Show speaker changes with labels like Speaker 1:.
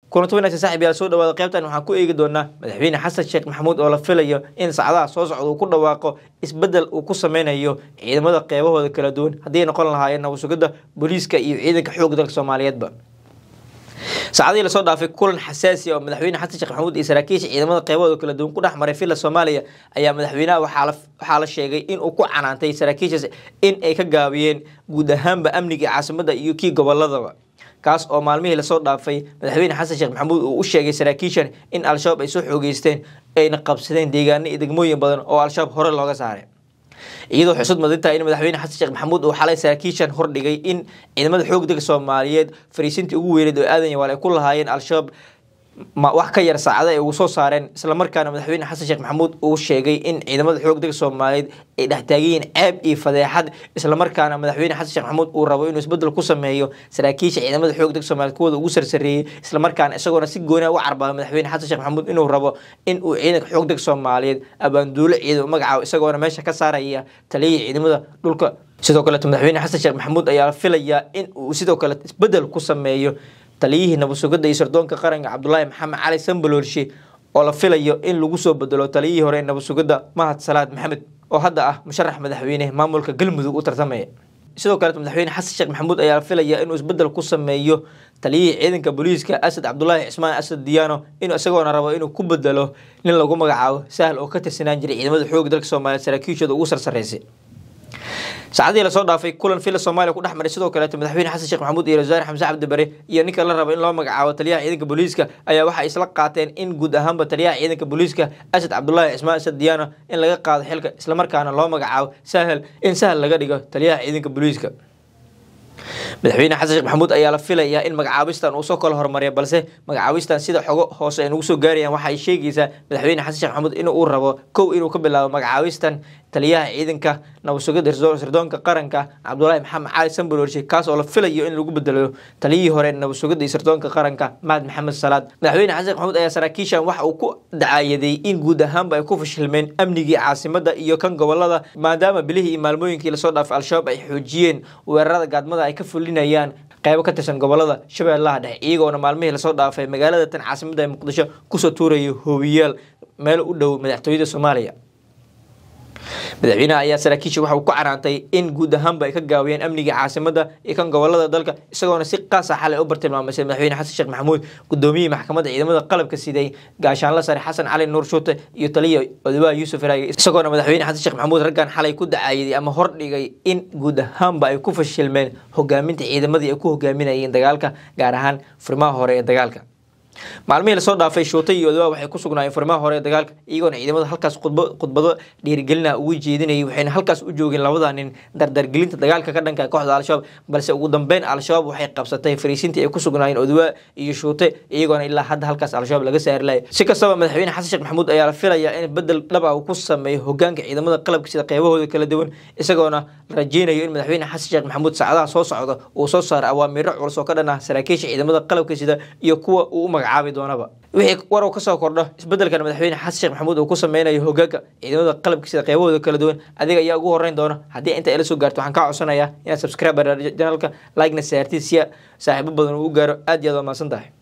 Speaker 1: Kulanti wanaagsan saaxiib yaal, soo dhawaada. Qaybtan waxaan ku eegi doonaa madaxweyne Xasan Sheekh Maxamuud oo la filayo in saacadaha soo socda uu ku dhawaaqo isbedel uu ku sameynayo ciidamada qeybahooda kala duwan, haddii ay noqon lahaayeen nabad sugidda, booliiska iyo ciidanka xoogga dalka Soomaaliyeedba. Saacadihii lasoo dhaafay kulan xasaasi oo madaxweyne Xasan Sheekh Maxamuud iyo saraakiisha ciidamada qeybahooda kala duwan ku dhex maray Villa Soomaaliya ayaa madaxweynaha waxaa la sheegay in uu ku canaantay saraakiishaas in ay ka gaabiyeen guud ahaanba amniga caasimadda iyo kii goboladaba, kaas oo maalmihii lasoo dhaafay madaxweyne Xasan Sheekh Maxamuud uu u sheegay saraakiishan in Al-Shabaab ay soo xoogeysteen ayna qabsadeen deegaano iyo degmooyin badan oo Al-Shabaab hore looga saaray. Iyadoo xusud madintahay in madaxweyne Xasan Sheekh Maxamuud uu xalay saraakiishan hordhigay in ciidamada xoog dalka Soomaaliyeed fariisintii ugu weyneed oo Aadan Yawaal ay ku lahaayeen Al-Shabaab wax ka yar saacada ay ugu soo saareen, islamarkaana madaxweyne Xasan Sheekh Maxamuud uu sheegay in ciidamada xoog dalka Soomaaliyeed ay dhex taagan yihiin ceeb iyo fadeexad, islamarkaana madaxweyne Xasan Sheekh Maxamuud uu rabo inuu isbedel ku sameeyo saraakiisha ciidamada xoog dalka Soomaaliyeed kuwooda ugu sarsareeyey, islamarkaana isagoona si gooni ah u carbaabay madaxweyne Xasan Sheekh Maxamuud inuu rabo in uu ciidanka xoog dalka Soomaaliyeed abaanduulo ciidan u magacaabo, isagoona meesha ka saaraya taliyihii ciidamada dhulka. Sidoo kaleeto madaxweyne Xasan Sheekh Maxamuud ayaa filayaa in uu sidoo kale isbedel ku sameeyo taliyihii nabad sugidda iyo sirdoonka qaranka Cabdulaahi Maxamed Cali Sambaloolshe, oo la filayo in lagu soo bedelo taliyihii hore ee nabad sugidda Mahad Salaad Maxamed oo hadda ah musharax madaxweyne maamulka Galmudug u tartamaya. Sidoo kaleeto madaxweyne Xasan Sheekh Maxamuud ayaa filaya inuu isbedel ku sameeyo taliyihii ciidanka booliiska Asad Cabdulaahi Cismaan Asad Diyaano, inuu isagoona rabo inuu ku bedelo nin lagu magacaabo Sahal oo ka tirsanaan jiray ciidamada xoogga dalka Soomaaliyeed saraakiishooda ugu sarsareysay. Saacadihii lasoo dhaafay kulan Villa Soomaaliya ku dhex maray sidoo kaleeto madaxweyne Xasan Sheekh Maxamuud iyo wasaare Xamse Cabdi Bare iyo ninka la rabo in loo magacaabo taliyaha ciidanka booliiska ayaa waxay isla qaateen in guud ahaanba taliyaha ciidanka booliiska Asad Cabdulaahi Cismaan Asad Diyaano in laga qaado xilka, islamarkaana loo magacaabo Sahal, in Sahal laga dhigo taliyaha ciidanka booliiska. Madaxweyne Xasan Sheekh Maxamuud ayaa la filayaa in magacaabistan uu soo kala hormariyo, balse magacaabistan sida xogo hoose ay nagu soo gaarayaan waxay sheegaysaa madaxweyne Xasan Sheekh Maxamuud in uu rabo kow inuu ka bilaabo magacaabistan taliyaha ciidanka nabad sugidda sirdoonka qaranka Cabdulaahi Maxamed Cali Sambaloolshe, kaas oo la filayo in lagu bedelo taliyihii hore nabad sugidda iyo sirdoonka qaranka Mahad Maxamed Salaad. Madaxweyne Xasan Sheekh Maxamuud ayaa saraakiishan waxa uu ku dacaayaday in guud ahaanba ay ku fashilmeen amnigii caasimadda iyo kan gobolada, maadaama bilihii iyo maalmooyinkii lasoo dhaafay Al-Shabaab ay xoojiyeen weerarada gaadmada ay ka fulinayaan qaybo ka tirsan gobolada Shabeellaha Dhexe, iyagoona maalmihii lasoo dhaafay magaalada tan caasimadda ee Muqdisho kusoo tuurayay hoobiyaal meel u dhow madaxtooyada Soomaaliya. Madaxweynaha ayaa saraakiisha waxa uu ku canaantay in guud ahaanba ay ka gaabiyeen amniga caasimadda iyo kan gobolada dalka, isagoona si qaas ah xalay u bartilmaamaysay madaxweyne Xasan Sheekh Maxamuud gudoomiyihii maxkamadda ciidamada qalabka siday Gaashaanla Sare Xasan Cali Nuur Shuute iyo taliya Odawaa Yuusuf Raage, isagoona madaxweyne Xasan Sheekh Maxamuud raggan xalay ku dacaayay ama hordhigay in guud ahaanba ay ku fashilmeen hogaaminta ciidamadii ay ku hogaaminayeen dagaalka, gaar ahaan furimaha hore ee dagaalka. Maalmihii lasoo dhaafay Shuute iyo Odawaa waxay ku sugnaayeen furimaha hore ee dagaalka, iyagoona ciidamada halkaas khudbado dhiirigelina ugu jeedinayay, waxayna halkaas u joogeen labada nin dardargelinta dagaalka ka dhanka kooxda Al-Shabaab. Balse ugu dambeyn Al-Shabaab waxay qabsatay fariisintii ay ku sugnaayeen Odawaa iyo Shuute, iyagoona ilaa hadda halkaas Al-Shabaab laga saari laayay. Si kastaba madaxweyne Xasan Sheekh Maxamuud ayaa la filayaa in bedel dhab ah uu ku sameeyo hogaanka ciidamada qalabka sida qeybahooda kala duwan, isagoona la rajeynayo in madaxweyne Xasan Sheekh Maxamuud saacadaha soo socda uu soo saaro awaamiiro culus oo ka dhan ah saraakiisha ciidamada qalabka sida iyo kuwa uu u magacaabi doonaba. Wixii war uu kasoo kordho isbedelkan madaxweyne Xasan Sheekh Maxamuud uu ku sameynayo hogaanka ciidamada qalabka sida qeybahooda kala duwan, adiga ayaa ugu horeyn doona. Haddii inta ila soo gaarto waxaan kaa codsanayaa inaad subscribe channelka, like-na saartid si saaxiibo badan uu u gaaro. Aad iyo aad waa mahadsan tahay.